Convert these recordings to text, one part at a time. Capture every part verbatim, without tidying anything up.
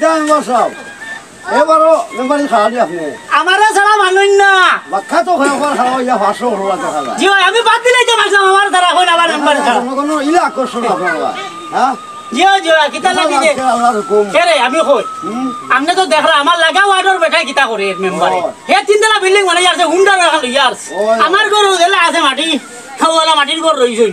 জান বসাও। এবারও মেম্বারি খাওয়ালি আপনি। আমারে ছাড়া মানুষ না। বাক্কা তো হয়ে পর খাওয়া ইয়া পাঁচশো হলো তো খাওয়া। জি ভাই, আমি বাদ দিলাই তো পারলাম, আমার ছাড়া এখন আবার মেম্বারি ছাড়া। কোনো, কোনো ইলা আকর্ষণ আপনার বা, হ্যাঁ? জি, জি, কিতা লাগি যে? আজকে আল্লাহর হুকুম। কে রে, আমি কই? হুম। আপনি তো দেখরা, আমার লাগা ওয়ার্ডর বেটায় কিতা করে মেম্বারে? ও। হে তিনতলা বিল্ডিং বানাই আছে, হুন্ডা রাখা লইয়া আছে। ও। আমার ঘর ওগুলা আছে মাটি, খাওয়ালা মাটির ঘর রইছে।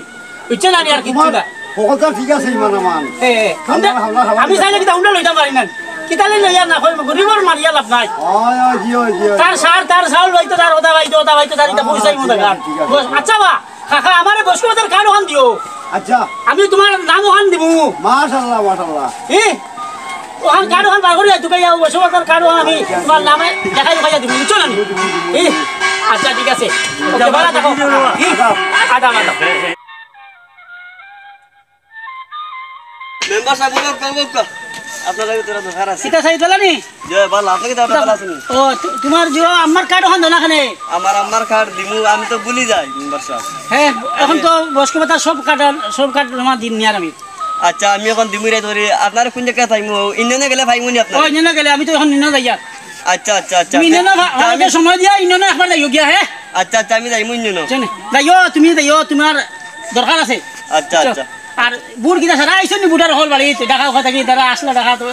বুঝছো না, আর কিচ্ছু না। কথা ঠিক আছে, ইমান আমান। এ, এ, হুন্ডা, হামলা, হামলা, হামলা। আমি চাইলে কিতা হুন্ডা লইতাম পারি না। কিতা লই লইয়া না, কই গরিবর মারিয়া লাভ নাই। ওই, ওই, জি, ওই, জি, ওই। তার সার, তার চাউল বাইতো, তার ওদা বাইতো, ওদা বাইতো, তার ইটা পয়সাই মতো ঠিক আছে, গান। ঠিক আছে। বস, আচ্ছা বা, কাকা, আমারে বসু বাজার কার্ড ওখান দিও। আচ্ছা। আমি তোমার নাম ওখান দিমু। মাশাআল্লাহ, মাশাআল্লাহ। এ, ওখান কার্ড ওখান বার করি, তুই কইয়া বসু বাজার কার্ড ওখান আমি তোমার নামে দেখাই দেখাইয়া দিমু, বুঝছো না? এ, আচ্ছা, ঠিক আছে। ওকে, ভালো থাকো। এ, আদাব, আদাব। মেম্বার সাব, বউক্কা, বউক্কা। আপনার লগে তো দরকার আছে। কিতা চাই দিলা নি? জি, ভালো, আপনি কিতা ভালো আছেন? ও, তু-, তোমার যে আমার কার্ড ওখান দেনা খানে। আমার আম্মার কার্ড দিমু, আমি তো ভুলি যাই, মেম্বার সাব। হ্যাঁ, এখন তো বয়স্ক ভাতা সব কার্ড, সব কার্ড জমা দিন নিয়ার আমি। আচ্ছা, আমি এখন দিমু রে ধরি, আপনার কোন জায়গায় পাইমু? ইউনিয়নে গেলে পাইমু নি আপনার? ও, ইউনিয়নে গেলে, আমি তো এখন ইউনিয়নে যাইয়া। আচ্ছা, আচ্ছা, আচ্ছা। তুমি ইউনিয়নে ভা-, আচ্ছা, আমি আমাকে সময় দিয়া ইউনিয়নে একবার যাইও গিয়া, হ্যাঁ? আচ্ছা, আচ্ছা, আমি যাইমু ইউনিয়নে। যাইও, তুমি যাইও, তোমার দরকার আছে। আচ্ছা, আচ্ছা। আর বুট কিতা সারা আইছন নি বুটার হল বাড়িত? ঢাকা কথা কি তারা আসলা ঢাকা তো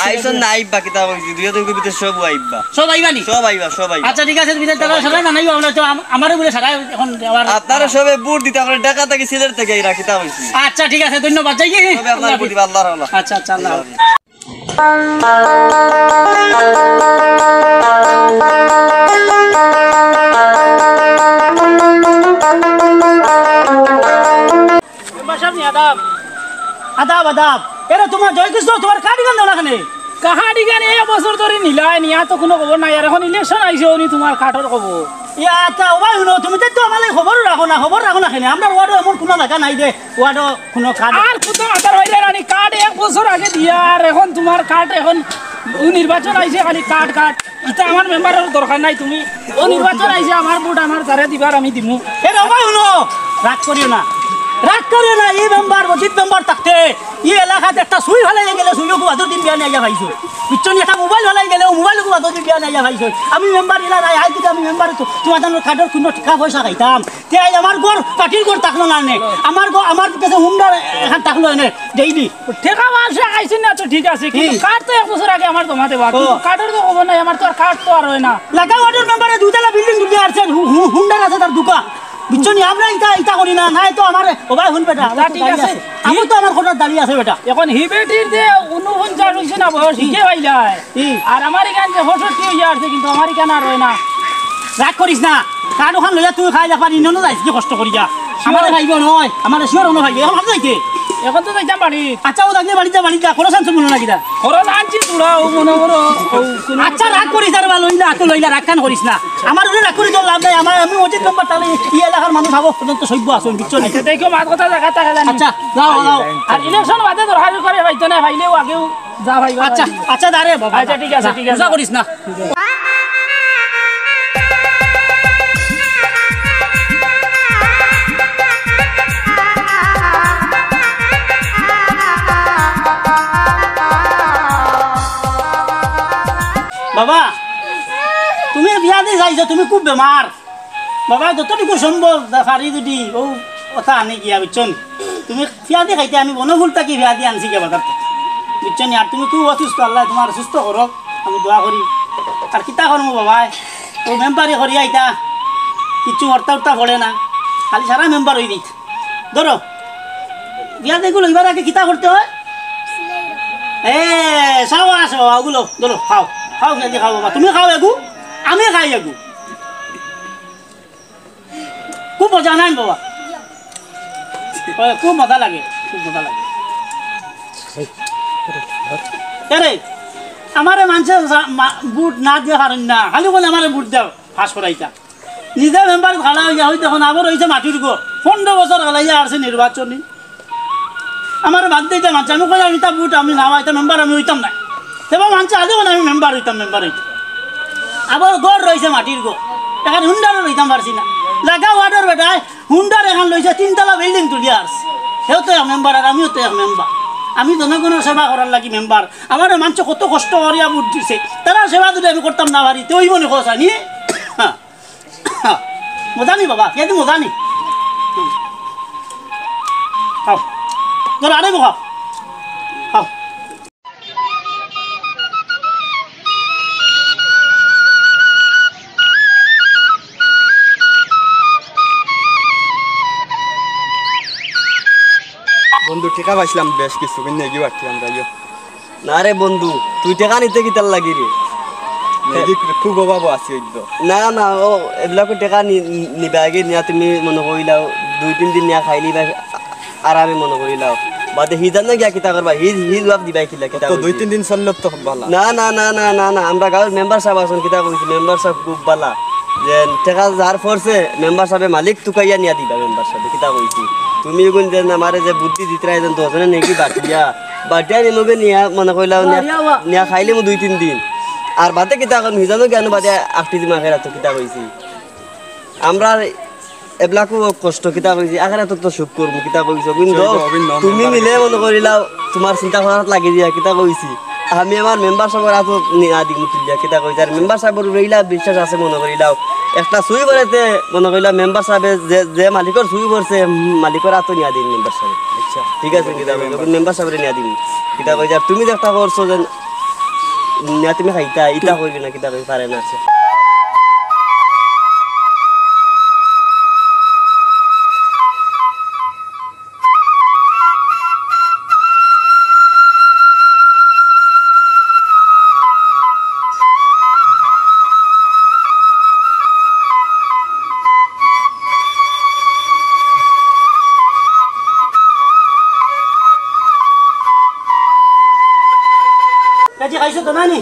আইছন না, আইবা কিতা কইছি, দুই দিন ভিতরে সব আইবা। সব আইবা নি? সব আইবা, সব আইবা। আচ্ছা, ঠিক আছে, তুমি তারা সারা না নাইবা, আমরা তো আম-, আমারও বলে সারা এখন আবার আপনারা সবে বুট দিতে আমরা ঢাকা থেকে সিলেট থেকে আইরা কিতা কইছি। আচ্ছা, ঠিক আছে, ধন্যবাদ। যাই কি? সবে আপনার বুট দিবা, আল্লাহর হাওলা। আচ্ছা, আচ্ছা, আল্লাহ হাফেজ। মেম্বার সাব নি, আদাব। আদাব, আদাব। এরে তোমার জয়কৃষ্ণ, তোমার কার্ড ইখান দেও না কেনে? কার্ড ইখান এক বছর ধরি নিলায়, নিয়া তো কুনু খবর নাই। আর এখন ইলেকশন আইছে, উনি তোমার কার্ডর খবর। ইয়া, তা ওবায় হুনো, তুমি তো আমার লাগি খবর রাখো না, খবর রাখো না কেনে? আমরার ওয়ার্ডো এমন কুনু জাগা নাই যে ওয়ার্ডো কুনু কার্ড। আর কত মাতার হইলে রানি কার্ড এক বছর আগে দিয়া, আর এখন তোমার কার্ড, এখন ও নির্বাচন আইছে, খালি কার্ড, কার্ড। ইটা আমার মেম্বারর দরকার নাই, তুমি ও নির্বাচন আইছে, আমার ভোট আমার যারে দিবার আমি দিমু। এ রে ওবায় হুনো, রাগ করিও না, রাগ করিও না। ই মেম্বার, অজিত মেম্বার থাকতে ই এলাকাত একটা সুই ফালাই গেলে সুইও খুব আদর দিন বিয়া নিয়া পাইছো। বুঝছো নি? একটা মোবাইল ফালাই গেলে ও মোবাইল খুব আদর দিন বিয়া নিয়া পাইছো। আমি মেম্বার ইলা নাই, আই যদি আমি মেম্বার তো তোমার জানো কার্ডর কুনু টেকা পয়সা খাইতাম। তে আইজ আমার ঘর, পার্টির ঘর থাকলো না নে। আমার ঘর, আমার কাছে হুন্ডা এখান থাকলো এনে, ডেইলি। টেকা পয়সা খাইছি না তো ঠিক আছে, কিন্তু কি? কার্ড তো এক বছর আগে আমার জমা দেওয়া, ও। কিন্তু কার্ডর তো খবর নাই, আমার তো আর কার্ড তো আর হয় না। লাগা ওয়ার্ডর মেম্বারে দুতলা বিল্ডিং তুলিয়া আরছে, হু-, হু-, হুন্ডার আছে তার দোকান। বুঝছো নি? আমরা ইটা, ইটা করি না, নাই তো আমার, ওবায় হুন বেটা, আমার তা তো ঠিক দাড়ি আছে। আছে। আমি তো আমার খোটার দাড়ি আছে বেটা। এখন হি বেটির যে ঊনপঞ্চাশ হইছে না বয়স, হিকে পাইলাই। ই। আর আমার ইখান যে পঁয়ষট্টি হইয়া আছে, কিন্তু আমার ইখান আর হয় না। রাগ করিস না, কার্ড ওখান লইয়া তুই খাই যা পারি, ইনো যাইস কি কষ্ট করিয়া। আমারে খাইব নয়, আমারে শিওর অনো খাইব, এখন ভাত যাইতে। এখন তো যাইতাম বাড়ি। আচ্ছা, ও লাগলে বাড়ি যা, বাড়ি যা, খরচ আনছো মনে না কিতা? খরচ আনছি তোরা, ও মনে করো, ও কোনো আচ্ছা, রাগ করিস না রে বা, লইলা, তো লইলা, রাগ কান করিস না। আমার উপরে রাগ করি তোর লাভ নাই, আমার, আমি অজিত মেম্বার তাহলে ই এলাকার মানুষ আবো পর্যন্ত সভ্য আছো, বুঝছো নি? আচ্ছা, দেখো, মাত কথা জাগা থাকে জানি। আচ্ছা, যাও, যাও। আর ইলেকশন বাদে দরকার করে পাইতো না, পাইলেও আগেও যা ভাই, আচ্ছা, আচ্ছা, দাঁড়ে বাবা। আচ্ছা, ঠিক আছে, ঠিক আছে। গুসা করিস না। বাবা, তুমি বিয়া দি যাইছো, তুমি খুব বেমার। বাবা, যতটুকু সম্ভব, যা পারি যদি, ও কথা আনি গিয়া, বুঝছো নি? তুমি পিয়াজি খাইতে আমি বনফুল থাকি পিয়াজি আনছি গিয়া বাজার থাকি। বুঝছো নি? আর তুমি খুব অসুস্থ, আল্লাহ তোমার সুস্থ করো, আমি দোয়া করি। আর কিতা করমু বাবা, ও মেম্বারি করিয়া ইতা, কিচ্ছু অর্তা উর্তা পড়ে না, খালি সারা মেম্বার হই দিত। ধরো, পিয়াজিগুলো লইবার আগে কিতা করতে হয়? এ, চাও আসো, ওগুলো, ধরো, খাও, খাও, পিয়াজি খাও বাবা, তুমি খাও এগু, আমি খাই এগু। মজা নাই বাবা। ওই, খুব মজা লাগে, খুব মজা লাগে। আরে, আমারে মানষে যা-, মা-, ভোট না দিয়া পারইন না, খালি কইন আমারে ভোট দেও, পাস করাইতা। নিজে মেম্বার খাড়া অইয়া অই দেখইন আবার অইছে মাটির ঘর, পনরো বছর খেলাইয়া আরছি নির্বাচনী। আমারে বাদ দিতা মানষে, আমি কইলাম, "ইতা ভোট আমি না, ইতা মেম্বার আমি অইতাম না।" তেবা মানষে আদে মানে আমি মেম্বার অইতাম, মেম্বার অইতাম। আবার ঘর রইছে মাটির ঘর, এখন হুন্ডারও লইতাম পারছি না। লাগা ওয়ার্ডর বেটায় হুন্ডার এখন লইছে, তিনতলা বিল্ডিং তুলিয়া আরছে। হেও তো এক মেম্বার আর আমিও তো এক মেম্বার। আমি জনগণর সেবা করার লাগি মেম্বার। আমারে মানষে কত কষ্ট করিয়া ভোট দিছে, তারার সেবা যদি আমি করতাম না পারি, তে অইবো নি কও চাইন? হ্যাঁ। মজা নি বাবা, খেতে মজা নি। খাও। তোর আরে খাও। খাও। বন্ধু, টেকা পাইছিলাম বেশ কিছু, কিন্তু এগিয়ে পাঠিয়ে আমরা ইয়ে। না রে বন্ধু, তুই টেকা নিতে কিতার লাগি রে? এদিক খুব অভাব আছে ওই তো। না, না, ও এবলাকো টেকা নি-, নিবা আগে নিয়া তুমি মনে করিলাও, দুই তিন দিন নিয়া খাইলি বা আরামে মনে করিলাও। বাদে হিজানো গিয়া কিতা করবা? হি, হি জবাব দিবাই কিলা, কিতা তো দুই কইছি? তিন দিন চললে তো খুব ভালা। না, না, না, না, না, না, আমরা গাঁওর মেম্বার সাব আছইন, কিতা কইছি? মেম্বার সাব খুব ভালা। যে টেকা যার পড়ছে, মেম্বার সাবে মালিক তুকাইয়া নিয়া দিবা মেম্বার সাবে, কিতা কইছি? তুমি এগুন যে আমারে যে বুদ্ধি দিতরায়, এজন দশজনে নেকি বাটিয়া, বাটিয়া নিমুগে নিয়া মনে করিলাও নিয়া, বাড়িয়া বা। নিয়া খাইলিমু দুই তিন দিন। আর বাদে কিতা করমু? হিজানো গিয়া নু বাদে আটটি দিন আখেরাতো, কিতা কইছি? আমরা এবলাকো কষ্ট, কিতা কইছি? আখেরাতো তো সুখ করমু, কিতা কইছো? কিন্তু অভিন্ন, অভিন্ন তুমি মেম্বার মিলে গেছে। মনে করিলাও, তুমার চিন্তা করাত লাগি দিয়া, কিতা কইছি? আমি আমার মেম্বার সাবর আতো নিয়া দিমু তুলিয়া, কিতা কইছি? আর মেম্বার সাবর উপরে ইলা বিশ্বাস আছে মনে করিলাও। একটা সুই করেতে মনে করিলাও মেম্বার সাবে যে, যে মালিকর সুই করছে, মালিকর আতো নিয়া দিন মেম্বার সাবে। আচ্ছা। ঠিক আছে, কিতা কইছি? মেম্বার সাবরে নিয়া দিমু। কিতা কইছি? আর তুমি যে একটা করছো যে নিয়া তুমি খাইতা, ইতা কইবে না, কিতা কইছি? পারে না। আচ্ছা। কাজে খাইছো তো নানি?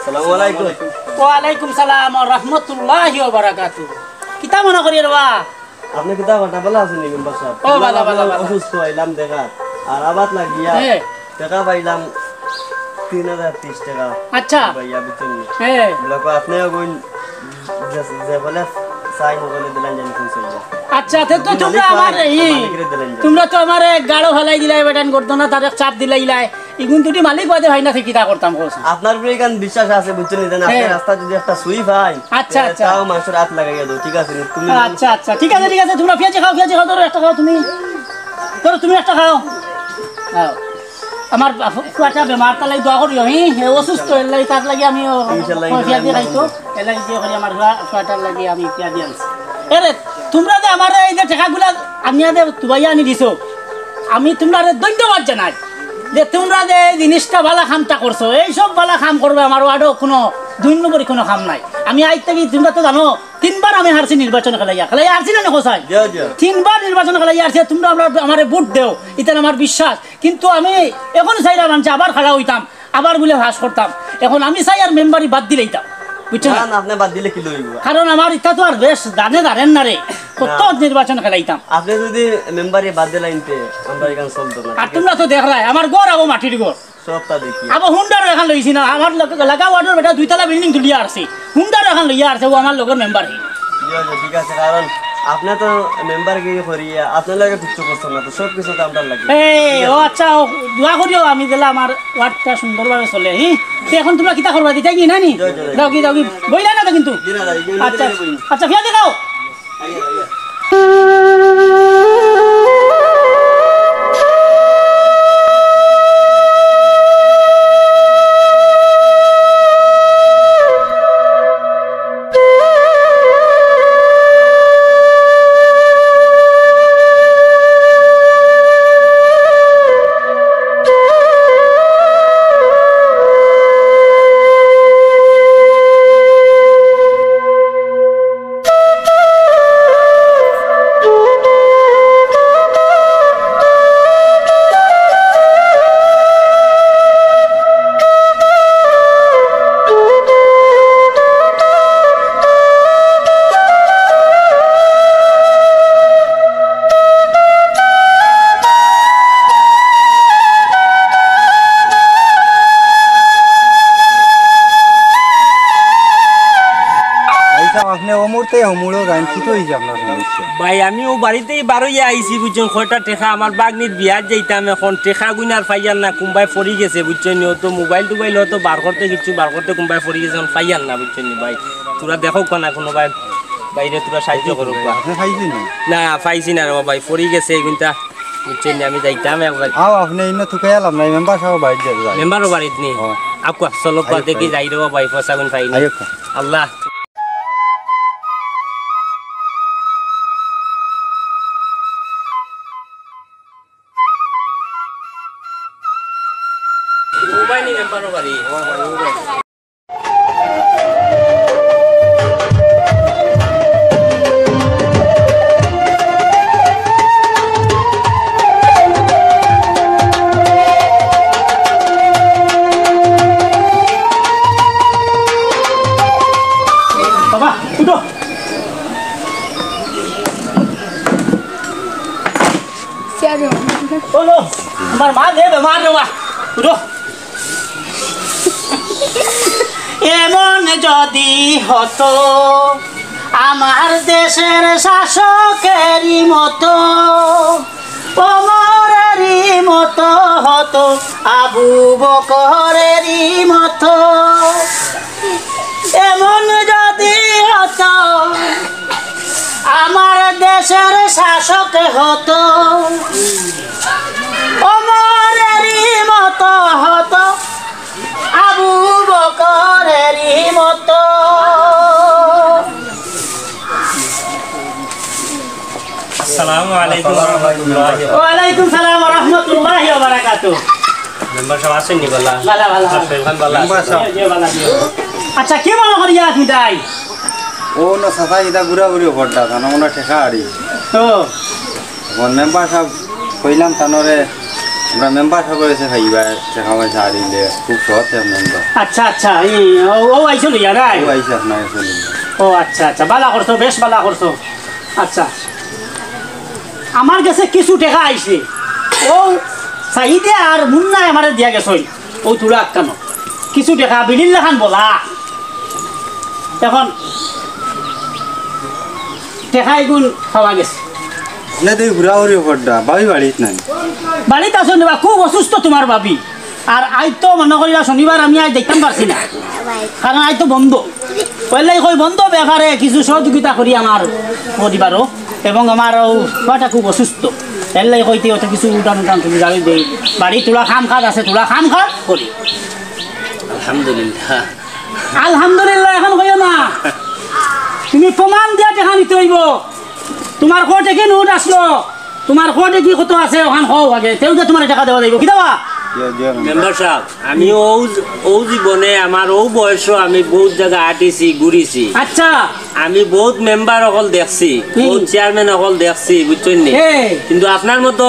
সালামু আলাইকুম। ওয়ালাইকুম সালাম ওয়া রাহমাতুল্লাহি ওয়া বারাকাতুহু। কিতা মনে করি রে বা? আপনে কিতা কথা ভালা আছইন নি মেম্বার সাব? ও, ভালা, ভালা, ভালা। অসুস্থ আইলাম দেখা। আর আবাদ লাগিয়া হ্যাঁ। টেকা পাইলাম তিন হাজার তিরিশ টেকা। আচ্ছা। পাইয়া বুঝছইন নি? হ্যাঁ। বলে, আপনে ওই যে, যে বলে সাইন ওখানে দিলেন জানি কোন সাইডে। আচ্ছা, তে তো তুমি তুমরা মালিক আমার ভাই, এই, মালিকরে দিলেন জানি। তুমরা তো আমারে গাড়ো ফালাই দিলায়, বেটাইন করতো না, তারে চাপ দিলাইলায়। ইগুন দুটি মালিক বাদে ভাই না, কিতা করতাম কওছে? আপনার উপরে এখান বিশ্বাস আছে, বুঝছইন নি? জানি আপনি হ্যাঁ। রাস্তা যদি একটা সুই পাই, আচ্ছা, এ, আচ্ছা। তাও মানুষের হাত লাগাইয়া দেও, ঠিক আছে নি? তুমি আচ্ছা, আচ্ছা, ঠিক আছে, ঠিক আছে, তুমরা পিয়াজি খাও, পিয়াজি খাও, ধরো একটা খাও তুমি। ধরো তুমি একটা খাও। খাও। আমার ফু-, ফুয়াটা বেমার, তার লাগি দোয়া করিও, হি? হে অসুস্থ, এর লাগি, তার লাগি আমি ও, ইনশাল্লাহ, ও, ইনশাল্লাহ, পিয়াজি খাইতো, ইনশাল্লাহ। এর লাগি দোয়া করি আমার ফুয়া-, ফুয়াটার লাগি আমি পিয়াজি আনছি। এরে, তুমরা যে আমারে এই যে টেকাগুলা আনিয়া দে, তুবাইয়া আনি দিছো, আমি তুমরারে ধন্যবাদ জানাই যে তুমরা যে এই জিনিসটা ভালা কামটা করছো, এই সব ভালা কাম করবে আমার ওয়ার্ডও কোনো দুই নম্বরই কোনো কাম নাই। আমি আজ থেকে, তুমরা তো জানো, তিনবার আমি হারছি নির্বাচন খেলাইয়া, খেলাইয়া হারছি না, না কোথায়? জি, জি। তিনবার নির্বাচন খেলাইয়া হারছি, তুমরা আমরা, আমারে ভোট দেও, ইতান আমার বিশ্বাস। কিন্তু আমি এখন চাইলাম আনছি আবার খাড়া অইতাম, আবার বুলে পাস করতাম। এখন আমি চাই আর মেম্বারি বাদ দিলাইতাম, বুঝছো না? না, না, আপনি বাদ দিলে কি লইব? কারণ আমার ইটা তো আর বেশ দানে দাঁড়েন না রে, কত না। নির্বাচন খেলাইতাম। আপনি যদি মেম্বারি বাদ দিলাইনতে, আমরা এখানে চলতো না, আর ঠিক তুমরা আছে? তো দেখরায়, আমার ঘর আবো মাটির ঘর। সবটা দেখি। আবো হুন্ডার এখন লইছি না, আমার লগে লাগা ওয়ার্ডর বেটা দুইতলা বিল্ডিং তুলিয়া আরছে, হুন্ডার এখন লইয়া আরছে, ও আমার লগর মেম্বার হে। জি, জি, ঠিক আছে, কারণ আপনি তো মেম্বার গিরি করিয়া, আপনার লগে কিচ্ছু করছেন না, তো সব কিছু তো আমরা লাগি। এই, ঠিক আছে। ও আচ্ছা, ও দোয়া করিও, আমি দিলে আমার ওয়ার্ডটা সুন্দরভাবে চলে, হি? তো এখন তুমরা কিতা করবা, দিতায় কি না নি? জি, জি, জি। যাও কি, যাও কি, বইলা না তো কিন্তু? জি, না, না, এই আচ্ছা, বই। আচ্ছা, ফিয়া দেখাও। আপনে অমরতে অমরও যাইন, কিতা অইছে আপনার সমস্যা? ভাই, আমি অউ বাড়িতেই বারইয়া আইছি, বুঝছইন, কয়টা টেকা আমার বাগনির বিয়াত যাইতাম, এখন টেকা গুইনার পাইয়ার না, কুনবায় পড়ি গেছে, বুঝছইন নি? অউ তো মোবাইল টোবাইল অতো বার করতে, কিচ্ছু বার করতে কুনবায় পড়ি গেছে, এখন পাইয়ার না, বুঝছইন নি ভাই? তুরা দেখউক্কা না কুনুবায়, বাইরে তুরা সাহায্য করউক্কা। আপনে পাইছইন না? না, পাইছি না রে ভাই, পড়ি গেছে এগুইনতা, বুঝছইন নি? আমি যাইতাম একবার। আও, আপনে ইনো তুকাইয়া লাভ নাই, মেম্বার সাব বাড়িত যাইবা। মেম্বারও বাড়িত নি? অয়। আউক্কা, চলউক্কা, আইউক্কা, দেখি আইউক্কা। যাই রে ভাই, পয়সা গুইন পাই নি। আইউক্কা। আল্লাহ। বাবা, উঠো। ও লো, আমার মা যে বেমার রে মা, উঠো। এমন যদি হতো আমার দেশের শাসকেরই মতো, ওমরেরই মতো হতো, আবু বকরেরই মতো। এমন যদি হতো আমার দেশের শাসক হতো, ওমরেরই মতো হতো, আবু বকরেরই মতো। আসসালামু আলাইকুম ওয়া রাহমাতুল্লাহি ওয়া বারাকাতুহু। ওয়ালাইকুম সালাম ওয়া রাহমাতুল্লাহি ওয়া বারাকাতুহু। মেম্বার সাব আছইন নি বালা? বালা, বালা। আপনার শরীর খান বালা আছে? Member sub. জি, জি, বালা, জি। আচ্ছা, কি মনো করিয়া আপনে তাই? ও না, চাচা, ইতা ঘুরাঘুরি করতা, তান মনে টেকা আরি। ও। মেম্বার সাব কইলাম তানরে, আমরা মেম্বার সাব অইছে ভাইবা, টেকা পয়সা আরিলে, খুব সৎ মেম্বার। আচ্ছা, আচ্ছা, ই, ও, ও আইছে লইয়া, রাই? ও আইছে আপনার কাছে লইয়া। ও আচ্ছা, আচ্ছা, বালা করছো, বেশ বালা করছো। আচ্ছা, আমার গেছে কিছু টেকা আইছে, ও সাইদে আর মুন্নায় আমারে দিয়া গেছইন, ও তুলা আটকানো কিছু টেকা বিড়ির লাখান বলা। এখন টেকা এগুন পাওয়া গেছে। আপনে তো এই ঘুরাঘুরি করতা, ভাবি বাড়িত নাই। বাড়িত আছইন বা, খুব অসুস্থ তুমার ভাবি। আর আইজ তো মনো করিলা শনিবার, আমি আইজ যাইতাম পারছি না, কারণ আইজ তো বন্ধ। পয়লাই কই বন্ধ ব্যাপারে কিছু সহযোগিতা করি আমার পরিবারও, এবং আমার ও বাটা খুব অসুস্থ, এরলাই কইতে অত কিছু উঠান উঠান তুলি গাড়ি দেই। বাড়ি তুলা কাম কাজ আছে, তুলা কাম কাজ করি। আলহামদুলিল্লাহ। আলহামদুলিল্লাহ এখন কইও না, তুমি প্রমাণ দিয়া টেকা নিতে অইবো। তুমার কোর্টে কি নোট আসলো? তুমার কোর্টে কি কত আছে ওখান কও আগে, তেউ যে তুমার টেকা দেওয়া যাইবো। কিতা বা? জি, জি, মেম্বার। মেম্বার সাব, আমি অউ, অউ জীবনে আমার অউ বয়সো আমি বউত জাগা আটিছি, ঘুরিছি। আচ্ছা। আমি বউত মেম্বার অকল দেখছি, হুম। বউত চেয়ারম্যান অকল দেখছি, বুঝছইন নি? হে। কিন্তু আপনার মতো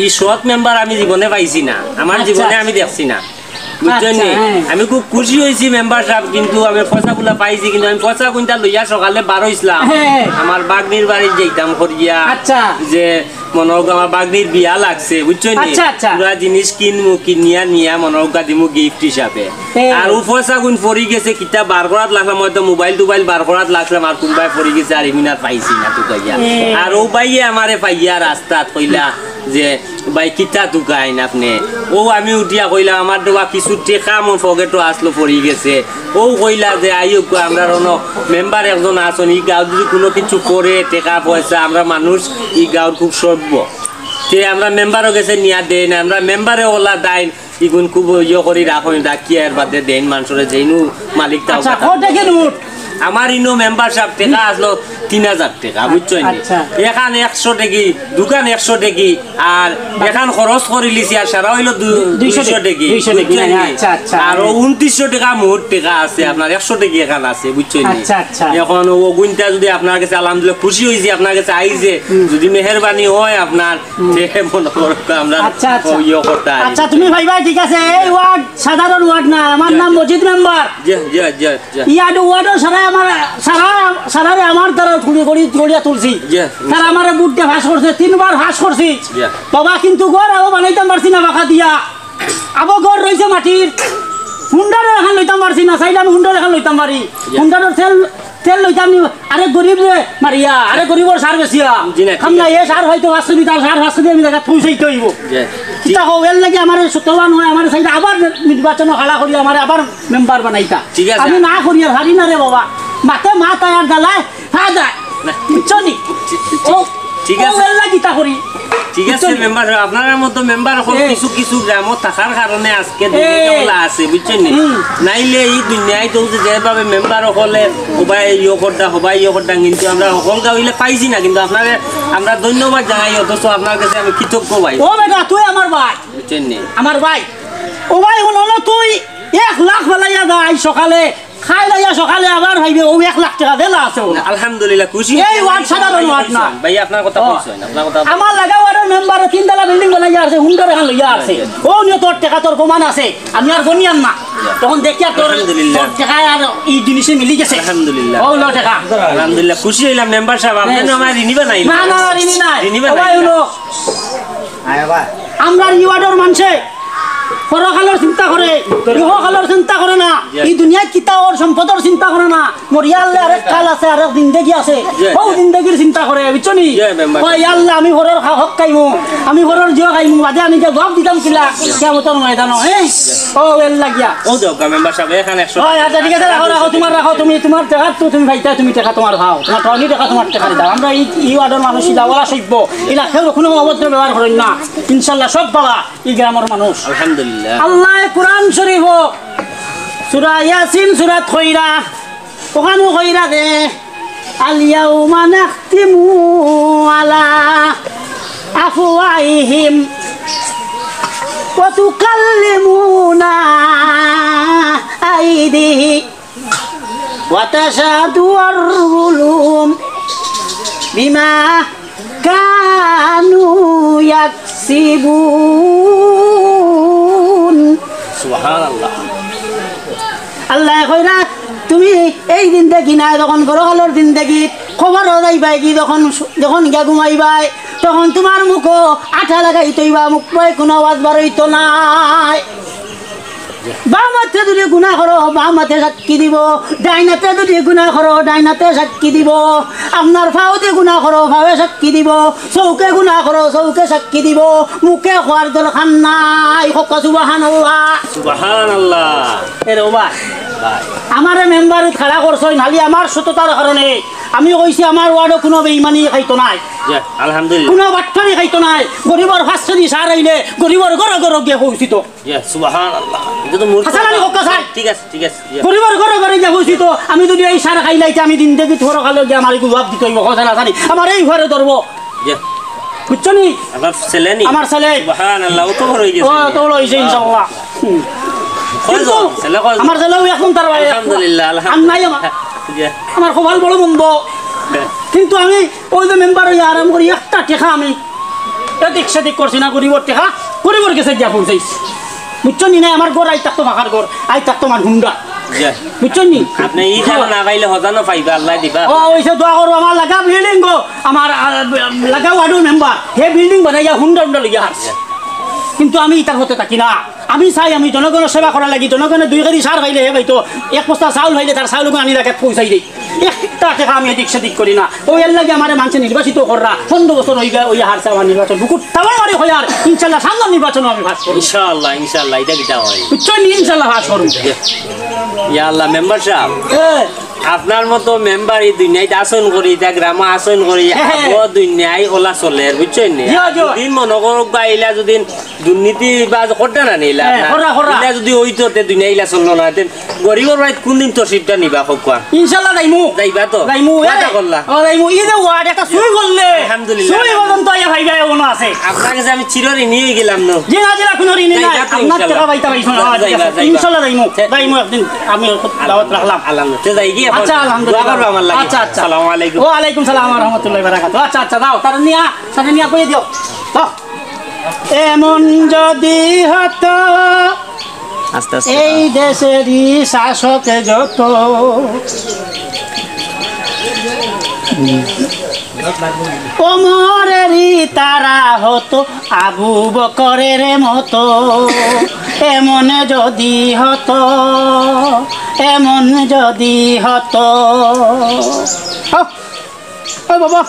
ই সৎ মেম্বার আমি জীবনে পাইছি না, আমার আচ্ছা, জীবনে আচ্ছা। আমি দেখছি না। বুঝছইন আচ্ছা, নি? হ্যাঁ। আমি খুব খুশি অইছি মেম্বার সাব, কিন্তু আমি পয়সাগুলা পাইছি, কিন্তু আমি পয়সা কুনটা লইয়া সকালে বার অইছলাম। হ্যাঁ। আমার বাগনির বাড়িত যাইতাম করিয়া। আচ্ছা। যে মনো অউক আমার বাগনির বিয়া লাগছে, বুঝছইন নি? আচ্ছা, আচ্ছা। পুরা জিনিস কিনমু, কিনিয়া নিয়া মনো অউক দিমু গিফট হিসাবে। হ্যাঁ। আর অউ পয়সা কুন পড়ি গেছে, কিতা বার করাত লাগলাম, হয়তো মোবাইল টোবাইল বার করাত লাগলাম, আর কুনবায় পড়ি গেছে, আর ইমিন আর পাইছি না তুকাইয়া। হ্যাঁ। আর অউ ভাইয়ে আমারে পাইয়া রাস্তাত কইলা যে ভাই, কিতা তুকাইন আপনে? অউ আমি উঠিয়া কইলাম, আমার দেওয়া কিছু টেকা মোর পকেটো আসলো, পড়ি গেছে। অউ কইলা যে, আইউক্কা, আমরার অনো মেম্বার একজন আছইন, ই গাঁওত যদি কুনু কিছু পড়ে, টেকা পয়সা, আমরা মানুষ, ই গাঁওর খুব সভ্য। তে আমরা মেম্বারর গেছে নিয়া দেই না, আমরা মেম্বারে অলা দেইন, ইগুন খুব ইয়ে করি রাখইন, রাখিয়া এর বাদে দেইন মানষরে, যেইনু মালিক তাও আচ্ছা, কথা। কত টেকা নোট? আমার ইনো মেম্বার সাব টেকা আসলো তিন হাজার টেকা, বুঝছইন নি? আচ্ছা। এখান একশো টেকি, দুকান একশো টেকি, আর এখান খরচ করিলিছি, আর সারা অইলো দু-, দুইশো দুইশো টেকি, দুইশো টেকি, বুঝছইন নি? আচ্ছা, আচ্ছা। আর ও ঊনত্রিশশো টেকা মোট টেকা আছে, আপনার একশো টেকি এখান আছে, বুঝছইন নি? আচ্ছা, আচ্ছা। এখন ও গুনটা যদি আপনার গেছে, আলহামদুলিল্লাহ, খুশি অইছি আপনার গেছে আইছে, হুম। যদি মেহেরবানি অয় আপনার, হুম। তে মনো করো আমরা আচ্ছা, আচ্ছা। ও ইয়ে করতা আর আচ্ছা, কি। তুমি ভাইবা, ঠিক আছে, এই ওয়ার্ড সাধারণ ওয়ার্ড না, আমার জি, নাম জি। মজিদ মেম্বার। জি, জি, জি। জি। ইয়াডু ওয়ার্ডর সারায় আমার, সারা, সারারে আমার দ্বারা ঘুরি, ঘুরি, গড়িয়া তুলছি। জি। তারা আমারে ভোট দিয়া পাস করছে, তিনবার পাস করছি। জি। বাবা, কিন্তু ঘর আবো বানাইতাম পারছি না বাঁকা দিয়া। আবো ঘর রইছে মাটির। হুন্ডারও এখান লইতাম পারছি না, চাইলে আমি হুন্ডার এখান লইতাম পারি। জি। হুন্ডারর তেল তেল লইতাম নি, আরে গরিব রে মারিয়া, আরে গরিবর সার বেচিয়া। জি না, ঠিক খাম না, আছে। এ সার হয়তো পাঁচশো দিতাম, সার পাঁচশো দিয়া আমি জাগাত পৌঁছাইতে অইবো। জি। কিতা কও, এর লাগি আমার সত্যবান হয়, আমার সাইডে আবার নির্বাচন খাড়া করি, আমার আবার মেম্বার বানাইতা। ঠিক আছে। আমি না করি আর হারি না রে বাবা। মাতে মাত আয় আর জ্বালায়, হা যায়। না। বুঝছো নি? ঠিক, ঠিক, ও, ঠিক ও আছে। এর লাগি তা করি। ঠিক আছে, বুঝছো নি? মেম্বার সাব, আপনারার মতো মেম্বার অকল এ। কিছু কিছু গ্রামো থাকার কারণে আজকে এ। দুর্নীতি অকল আছে, বুঝছইন নি? হুম। নাইলে ই দুনিয়াত তো যেভাবে মেম্বার অকলে হবায় ইয়ে করতা, হবায় ইয়ে করতা, কিন্তু আমরা হকল গাঁও অইলে পাইছি না, কিন্তু আপনারে আমরা ধন্যবাদ জানাই, অথচ আপনার কাছে আমি কৃতজ্ঞ ভাই। ও বেটা, তুই আমার ভাই। বুঝছইন নি? আমার ভাই। ও ভাই, হুনো না, তুই এক লাখ ফালাইয়া যা, আইজ সকালে, খাইল আইয়া সকালে আবার ভাইবে, ও এক লাখ টেকা দিলা আছে ও। না, আলহামদুলিল্লাহ, খুশি এই অইছি। ওয়ার্ড সাধারণ ওয়ার্ড না। ভাই, আপনার কথা ও। কইছইন, আপনার কথা আমার লাগা ওয়ার্ডর মেম্বারে তিন তলা বিল্ডিং বানাইয়া আছে, হুন্ডার এখান লইয়া আছে। ও নিয়ে তোর টেকা তোর প্রমাণ আছে, আমি আর গনিয়াম না। তখন দেখি আর তোর, আলহামদুলিল্লাহ। তোর টেকায় আর এই জিনিসে মিলি গেছে। আলহামদুলিল্লাহ। ও লো টেকা। আলহামদুলিল্লাহ, খুশি অইলাম মেম্বার সাব, আপনি হ্যাঁ। তো আমার ঋণী বানাইলেন। না, না, ঋণী নাই। ঋণী ও ভাই, বানাইলেন। হুনো। আমরা এই ওয়ার্ডর মানষে পরকালর চিন্তা করে, ইহকালর চিন্তা করে না। জি। এই দুনিয়াত কিতা অর সম্পদর চিন্তা করে না। মরিয়া হারলে আরেক কাল আছে, আরেক জিন্দেগি আছে। জি, ও জি। জিন্দেগির চিন্তা করে, বুঝছো নি? জি, মেম্বার। কয়, "ইয়া আল্লাহ, আমি ঘরর খা-, হক খাইমু, আমি ঘরর জিও খাইমু, বাদে আমি যে জবাব দিতাম কিলা, কিয়ামতর ময়দানো, হ্যাঁ?" ও, এর লাগিয়া। ও দেও, মেম্বার সাব, এখানে একশো। হয়, আচ্ছা, ঠিক আছে, রাখো, রাখো, তোমার রাখো, তুমি, তোমার টেকা তো তুমি পাইতায়, তুমি টেকা তোমার খাও, তোমার টনি টেকা তোমার টেকা দাও। আমরা এই, এই ওয়ার্ডর মানুষ ইলা ওলা সইব, ইলা কেউ কোনো অভদ্র ব্যবহার করেন না। ইনশাল্লাহ সব বালা। ই গ্রামর মানুষ। আলহামদুলিল্লাহ। আল্লায় কুরআন শরীফো সূরা ইয়াসিন সূরাত কইরা, ওখানো কইরা দে, "আল ইয়াউমা নাখতিমু আলা আফওয়াহিহিম ওয়া তুকাল্লিমুনা আইদিহি-, وتشهد أرجلهم بما كانوا يكسبون." সুবহানাল্লাহ। আল্লায় কইরা, তুমি এই জিন্দেগি নায়, যখন পরকালর জিন্দেগি, কবরো যাইবায়গি, যখন, যখন গিয়া ঘুমাইবায়, তখন তোমার মুখো আঠা লাগাই থইবা, মুখ বায় কোনো আওয়াজ বারইতো নায়। বাম আতে যদি গুনা করো, বাম আতে সাক্ষী দিবো, ডাইন আতে যদি গুনা করো, ডাইন আতে সাক্ষী দিবো, আপনার পাওদি গুনা করো, পাওয়ে সাক্ষী দিবো, চউখে গুনা করো, চউখে সাক্ষী দিবো, মুখে কওয়ার দরকার নাই। কউক্কা সুবহানাল্লাহ। সুবহানাল্লাহ। এরে ও ভাই, ভাই। আমারে মেম্বারো খাড়া করছইন, খালি আমার সততার কারণে। আমি কইছি আমার ওয়ার্ডো কুনু বেইমানি খাইতো নায়। জি, আলহামদুলিল্লাহ। কুনু বাটপারি খাইতো নায়। গরিবর পাঁচশো দি সার আইলে গরিবর ঘরো ঘরো গিয়া পৌঁছিতো। ইয়া, সুবহানাল্লাহ। ইটা তো মূর্খ হাসান আলী কথা। কউক্কা সার। ঠিক আছে, ঠিক আছে। ইয়া। গরিবর ঘরো ঘরো গিয়া পৌঁছিতো। আমি যদি এই সার খাইলাই, তে আমি জিন্দেগিত পরকালো গিয়া আমার ইগু জুয়াব দিতো অইবো, কথা না জানি। আমার এই ঘরে ধরবো। ইয়া। বুঝছো নি? আপনার ছেলে নি? আমার ছেলে। সুবহানাল্লাহ, অত বড় অইগেছে। ও, অত বড় অইছে, ইনশাআল্লাহ। হুম। কয়জন? কিন্তু ছেলে কয়জন? আমার ছেলেও এখন তার বাইরে। আলহামদুলিল্লাহ, আর নাই আমার। আলহামদুলিল্লাহ। ইয়া। আমার কপাল বড় মন্দ। হ্যাঁ। কিন্তু আমি ওই যে মেম্বার অইয়া আরাম করি, একটা টেকা আমি এদিক সেদিক করছি না, গরিবর টেকা গরিবর গেছে গিয়া পৌঁছাইছি। বুঝছো নি না? আমার ঘর আইজ থাকতো পাকার ঘর, আইজ থাকতো আমার হুন্ডা। জি। বুঝছো নি? আপনে ই জানো না পাইলে হজানো পাইবা, আল্লায় দিবা। ও, অইছে দোয়া করো, আমার লাগা বিল্ডিং গো, আমার, আ, লাগা ওয়ার্ডর মেম্বার, হে বিল্ডিং বানাইয়া হুন্ডা হুন্ডা লইয়া হারছে। কিন্তু আমি ইতার পথে থাকি না। আমি চাই আমি জনগণর সেবা করার লাগি, জনগণে দুই কেজি সার পাইলে হে পাইতো, এক বস্তা চাউল পাইলে তার চাউল আমি জাগাত পৌঁছাই দেই। একটা টেকা আমি এদিক সেদিক করি না। ও এর লাগি আমারে মানষে নির্বাচিত কররা, পনরো বছর অইগেছে, অইয়া হারছে আমার নির্বাচন। বুকুত থাবড় মারি কইয়ার, ইনশাআল্লাহ সামনের নির্বাচনো আমি পাস করমু। ইনশাআল্লাহ, ইনশাআল্লাহ, ইটা কিতা অয়? বুঝছো নি? ইনশাআল্লাহ পাস করমু। ইয়া আল্লাহ, মেম্বার সাব। এ। আপনার মতো মেম্বার ই দুনিয়াত আছইন করি, ইতা গ্রামো আছইন করি, হ্যাঁ, হ্যাঁ। আবো দুনিয়াত অলা চলের, বুঝছইন নি? জি, জি। যদি মনো করউক্কা ইলা যদি দুর্নীতি বা কররা না নি ইলা, হ্যাঁ, না। কররা, কররা। ইলা যদি অইতো, তে দুনিয়া ইলা চললো না। তে গরিবর বাড়িত কুনদিন তশরিফটা নিবা, কউক্কা? ইনশাআল্লাহ যাইমু। যাইবা তো? যাইমু। ওয়াদা এ, করলা? ও, যাইমু। ই যে ওয়ার্ড একটা চুই করলে, আলহামদুলিল্লাহ। চুই পর্যন্ত আইয়া পাইবা, এমন আছে। আপনার গেছে আমি চির ঋণী অইগেলাম না। জি না, জি না, কুনু ঋণী নাই। যাইবা তো আপনার ইনশাআল্লাহ? টেকা পাইতা পাইছো না, যাইবা, ঠিক আছে। যাইবা। ইনশাআল্লাহ যাইমু। তে যাইমু একদিন, আমি দাওয়াত রাখলাম। আলহামদুলিল্লাহ। তে যাইগি এখন? আচ্ছা, আলহামদুলিল্লাহ। দোয়া করবা আমার লাগি। আচ্ছা, আচ্ছা। আসসালামু আলাইকুম। ওয়ালাইকুম সালাম ওয়া রাহমাতুল্লাহি ওয়া বারাকাতুহু। আচ্ছা, আচ্ছা, যাও, তারে নিয়া, তারে নিয়া কই দিও। যাও। এমন যদি হতো আস্তে আস্তে। এই দেশেরই শাসক যত, ওমরেরই তারা হতো আবু বকরের মতো। এমন যদি হতো এমন যদি হতো। ও, ও বাবা,